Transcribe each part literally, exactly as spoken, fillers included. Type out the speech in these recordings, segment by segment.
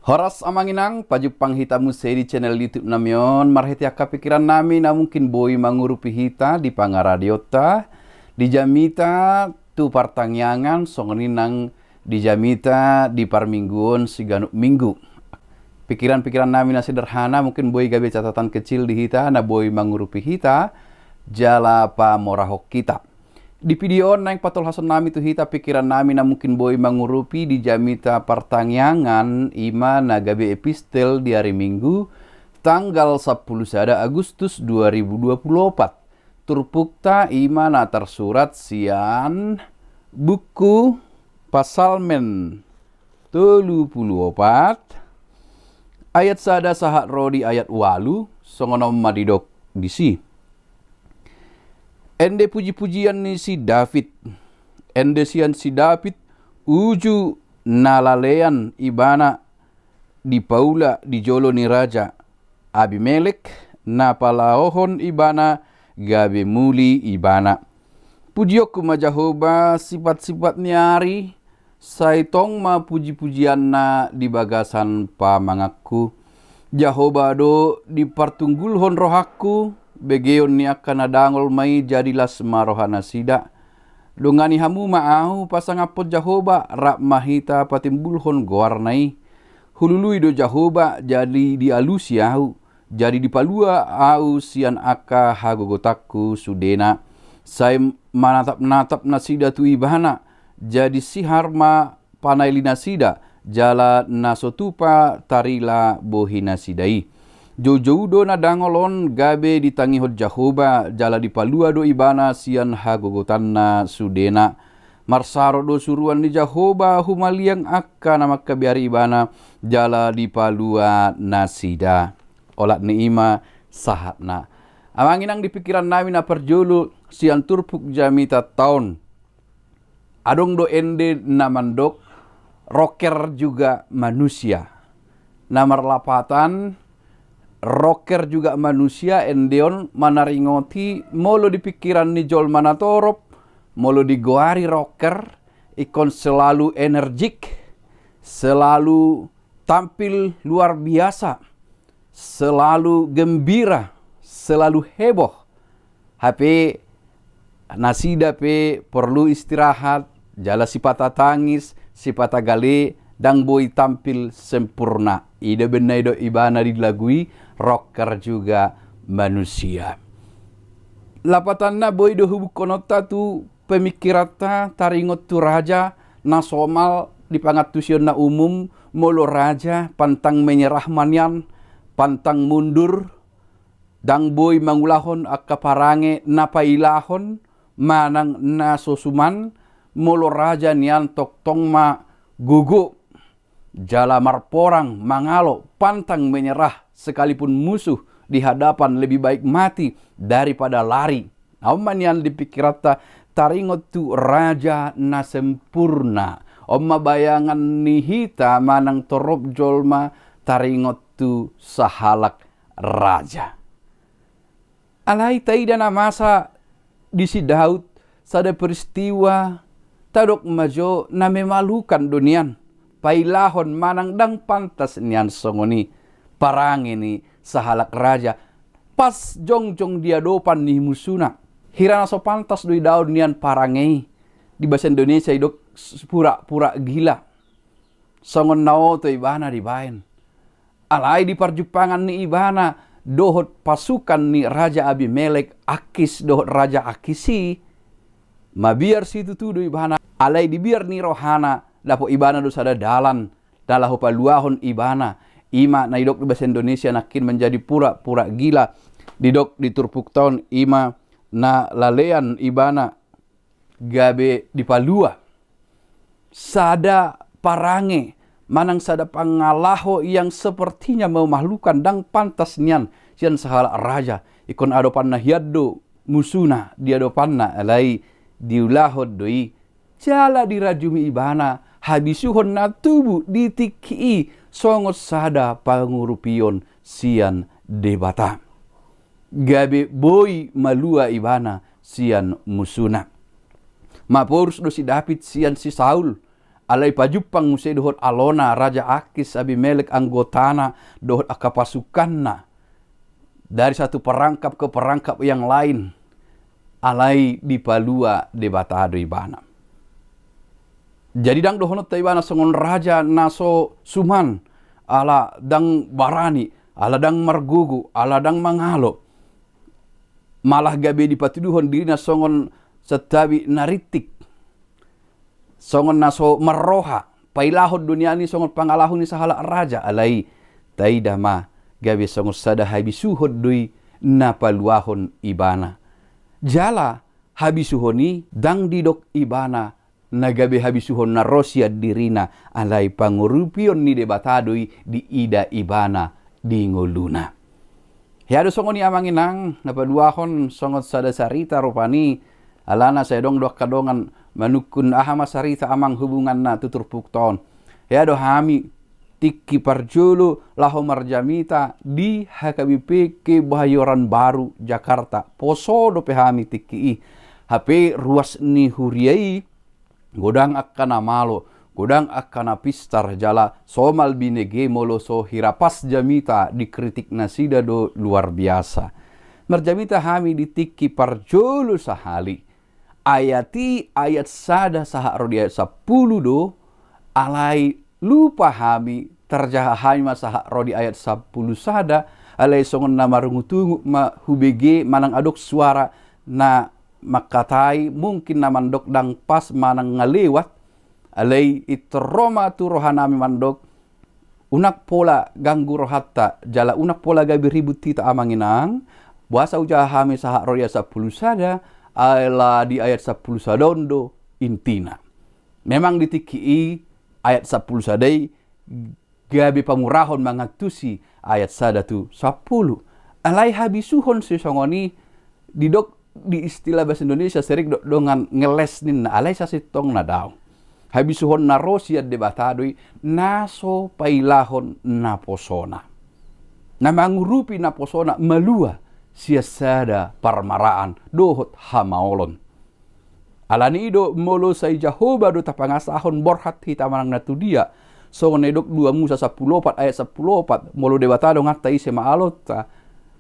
Horas amang inang, pajumpang hita muse di channel YouTube nami on, marhite angka pikiran nami na mungkin boi mangurupi hita di pangaradeonta, di jamita tu partangiangan, songon i nang di jamita di parmingguon siganup minggu. Pikiran-pikiran nami na sederhana mungkin boi gabe catatan kecil di hita na boi mangurupi hita, jala pamorahon hita. Di video on naeng patolhason nami tu hita pikiran nami na mungkin boi mangurupi di jamita partangiangan, ima na gabe epistel di ari Minggu, tanggal sampulu sada Agustus dua ribu dua pulu opat. Turpukta ima na tarsurat sian buku Psalmen tolu pulu opat, ayat sada sahat ro di ayat ualu, songon on ma didok disi. Ende puji-pujian ni si David. Ende sian si David, uju na lalean ibana dipaula di jolo ni raja Abimelek, na palaohon ibana gabe muli ibana. Pujionku ma Jahowa sipat-sipat ni ari, sai tong ma puji-pujianna di bagasan pamanganku. Jahowa do dipartunggulhon rohangku, begeon ni angka na dangol ma i jadi las ma rohanasida. Dongani hamu ma ahu pasangaphon Jahowa, rap ma hita patimbulhon goarna i. Hulului do Jahowa, jadi dialusi ahu, jadi dipalua ahu sian angka hagogotanku sudena. Sai manatap-natap nasida tu ibana, jadi sihar ma panaili nasida, jala na so tupa tarila bohi nasida i. Joujou do na dangol on gabe ditangihon Jahowa, jala dipalua do ibana sian hagogotanna sudena. Marsaro do suruan ni Jahowa humaliang angka na mangkabiari ibana, jala dipalua nasida. Olat ni i ma sahatna. Amang inang, di pikiran nami na parjolo sian turpuk jamita taon. Adong do ende na mandok, rocker juga manusia. Na marlapatan, rocker juga manusia, ende on manaringoti molo di pikiran ni jolma na torop, molo digoari rocker, ingkon selalu energik, selalu tampil luar biasa, selalu gembira, selalu heboh. Hape nasida pe porlu istirahat, jala sipata tangis, sipata gale, ndang boi tampil sempurna. I do umbahen na didok ibana di lagu i, rocker juga manusia. Lapatanna boi do hubungkononta tu pemikiranta taringot tu raja na somal di pangantusion na umum, molo raja pantang menyerah ma nian, pantang mundur, ndang boi mangulahon angka parange na pailahon manang na so suman, molo raja nian tongtong ma gogo jala marporang, mangalo, pantang menyerah, sekalipun musuh di hadapan, lebih baik mati daripada lari. On ma nian di pikiranta taringot tu raja na sempurna. On ma bayangan ni hita manang torop jolma taringot tu sahalak raja. Alai taida na masa di si Daud sada peristiwa, tadok ma jo na memalukan do nian, pailahon manang ndang pantas nian songon i parange ni sahalak raja. Pas jongjong di adopan ni musuna, hira na so pantas do i Daud nian parange i. Di bahasa Indonesia didok s-, pura-pura gila. Songon na oto ibana dibaen. Alai di parjumpangan ni ibana dohot pasukan ni Raja Abimelek, Akis dohot Raja Akis i, mabiar situtu do ibana, alai di biar ni rohana, dapot ibana do sada dalan na laho paluahon ibana. Ima na didok di bahasa Indonesia nangkin menjadi pura-pura gila. Didok di turpukta on, ima na lalean ibana gabe dipalua. Sada parange manang sada pangalaho yang sepertinya memalukan, ndang pantas nian sian sahalak raja. Ingkon adopanna hian do musuna di adopanna, alai diulahon do i, jala dirajumi ibana habisuhon na tubu di tingki i songon sada pangurupion sian Debata. Gabe boi malua ibana sian musuna. Maporus do si David sian si Saul, Alai pajumpang muse dohot alona Raja Akis, Abimelek anggotana dohot angka pasukanna dari satu perangkap ke perangkap yang lain, alai dipalua Debata do ibana. Jadi ndang dohononta ibana songon raja na so suman, ala ndang barani, ala ndang margogo, ala ndang mangalo. Malah gabe dipatuduhon dirina songon santabi na rintik, songon na so marroha, pailahon do nian i songon pangalaho ni sahalak raja. Alai taida ma, gabe songon sada habisuhon do i na paluahon ibana. Jala habisuhon i ndang didok ibana na gabe habisuhon na ro sian dirina, alai pangurupion ni Debata do i diida ibana di ngoluna. Hea do songon i amang inang, na paduahon songon sada sarita rupani, alana sai adong do angka dongan manungkun aha ma sarita amang hubunganna tu turpukta on. Hea do hami tingki parjolo laho marjamita di H K B P Kebayoran Baru, Jakarta. Poso dope hami tingki i. Hape ruas ni huria i godang angka na malo, godang angka na pistar, jala somal binege molo so hira pas jamita, dikritik nasida do luar biasa. Marjamita hami di tingki parjolo sahali. Ayat i ayat sada sahat ro di ayat sampulu do, alai lupa hami, tarjaha hami ma sahat ro di ayat sampulu sada, alai songon na marungutungut ma hubege manang adong suara na mangkatai, mungkin na mandok ndang pas manang nga lewat, alai pintor ro ma tu rohanami mandok, unang pola ganggu rohanta, jala unang pola gabe ribut hita amang inang, boasa hujaha hami sahat ro di ayat sampulu sada, ala di ayat sampulu sada on do intina. Memang di tingki i ayat sampulu sada i gabe pamurahon mangantusi ayat sada tu sampulu. Alai habisuhon sisongon i didok di istilah bahasa Indonesia sering do dongan ngeles ninna, alai sasintongna daong. Habisuhon na ro sian Debata do i na so pailahon naposona. Na mangurupi naposona malua sian sada parmaraan dohot hamaolon. Alani i do molo sai Jahowa do tapangasahon borhat hita manang na tudia, songon na didok dua Musa sampulu opat ayat sampulu opat, molo Debata donganta ise ma alonta,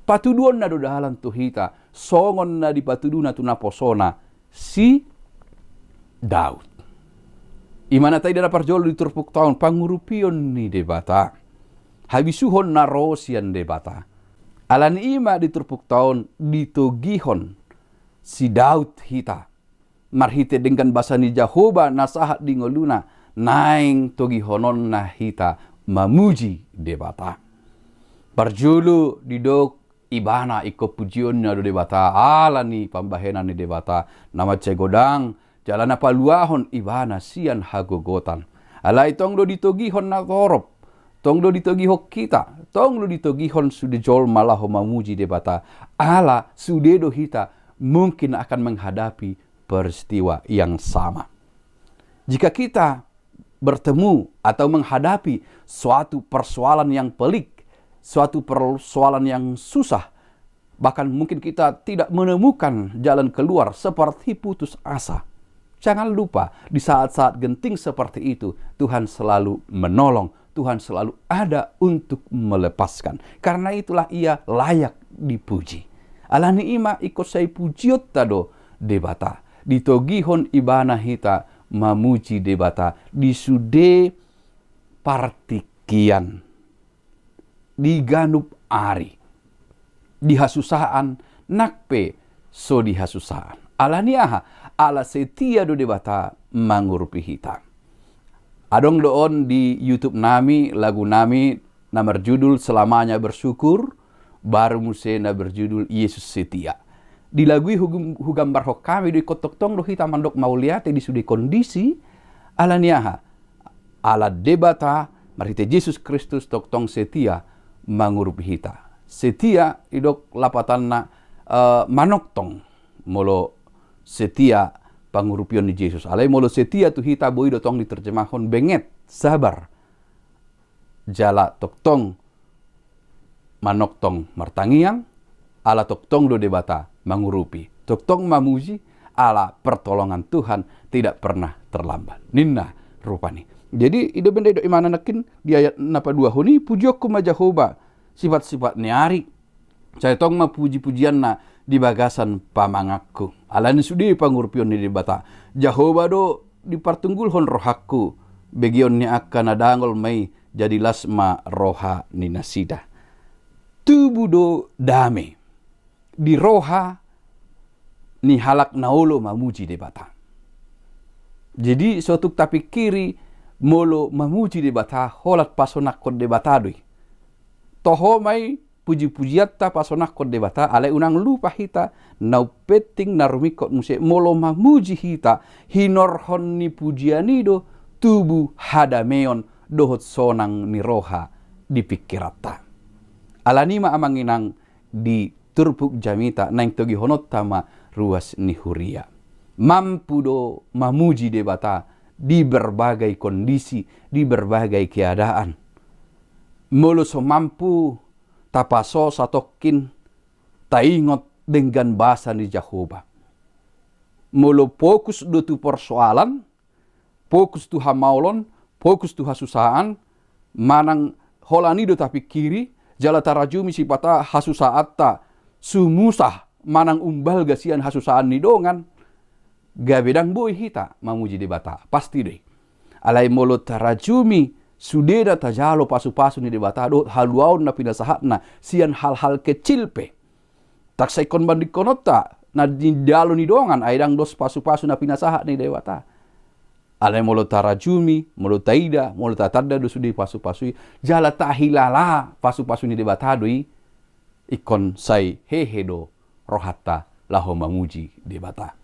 patuduonna do dalan tu hita, songon na dipatuduna tu naposona si Daud. I ma na taida na parjolo di turpukta on, pangurupion ni Debata, habisuhon na ro sian Debata. Alani i ma di turpukta on ditogihon si Daud hita marhite denggan basa ni Jahowa na sahat di ngoluna, naeng togihononna hita mamuji Debata. Parjolo didok ibana ingkon pujionna do Debata ala ni pambahenan ni Debata na mansai godang, jala na paluahon ibana sian hagogotan. Alai tong do ditogihon na torop, tong do ditogihon hita, tong do ditogihon sude jolma laho mamuji Debata, ala sude do hita mungkin akan menghadapi peristiwa yang sama. Jika kita bertemu atau menghadapi suatu persoalan yang pelik, suatu persoalan yang susah, bahkan mungkin kita tidak menemukan jalan keluar seperti putus asa. Jangan lupa, di saat-saat genting seperti itu, Tuhan selalu menolong, Tuhan selalu ada untuk melepaskan. Karena itulah Ia layak dipuji. Alani i ma ingkon sai pujionta do Debata. Ditogihon ibana hita mamuji Debata di sude partingkian, di ganup ari, di hasusaan nang pe so di hasusaan. Alani aha? Ala setia do Debata mangurupi hita. Adong do on di YouTube nami, lagu nami na marjudul Selamanya Bersyukur, baru muse na berjudul Yesus Setia. Di lagu i hugum-, hugambarhon hami do ingkon tongtong do hita mandok mauliate di sude kondisi, alani aha? Ala Debata marhite Jesus Kristus tongtong setia mangurupi hita. Setia didok lapatanna, eh, manongtong, molo setia pangurupion ni Jesus. Alai molo setia tu hita boi do tong diterjemahon benget, sabar. Jala tongtong manongtong martangiang, ala tongtong do Debata mangurupi. Tongtong mamuji, ala pertolongan Tuhan tidak pernah terlambat. Ninna rupani. Jadi, i do benda i do imana nangkin di ayat na paduahon i, pujionku ma Jahowa, sifat-sifat ni ari. Sai tong ma puji-pujianna di bagasan pamanganku. Alani sude pangurupion ni Debata. Jahowa do dipartunggulhon rohangku, begeon ni angka na dangol ma i, jadi las ma roha ni nasida. Tubu do dame di roha ni halak na olo mamuji Debata. Jadi, so tung tapingkiri, molo mamuji Debata, holan pasonangkon Debata do i. Toho ma i puji-pujianta pasonangkon Debata, alai unang lupa hita, na umpenting na rumingkot muse, molo mamuji hita, hinorhon ni pujian i do tubu hadameon dohot sonang ni roha di pingkiranta. Alani ma amang inang di turpuk jamita naeng togihononta ma ruas ni huria. Mampu do mamuji Debata di berbagai kondisi, di berbagai keadaan. Molo so mampu tapaso satongkin taingot denggan basa ni Jahowa. Molo fokus do tu persoalan, fokus tu hamaolon, fokus tu hasusaan, manang holan i do tapingkiri, jala tarajumi sipata hasusaanta sumusah manang umbalga sian hasusaan ni dongan, gabe ndang boi hita mamuji Debata, pasti do i. Alai molo tarajumi sudena tajalo pasu-pasu ni Debata dohot haluaon na pinasahatna sian hal-hal kecil pe, tangkas ingkon bandingkononta na di jalo ni dongan, ai ndang dos pasu-pasu na pinasahat ni Debata. Alai molo tarajumi, molo taida, molo tatanda do sude pasu-pasu i, jala tahilala pasu-pasu ni Debata do i, ingkon sai hehe do rohanta laho mamuji Debata.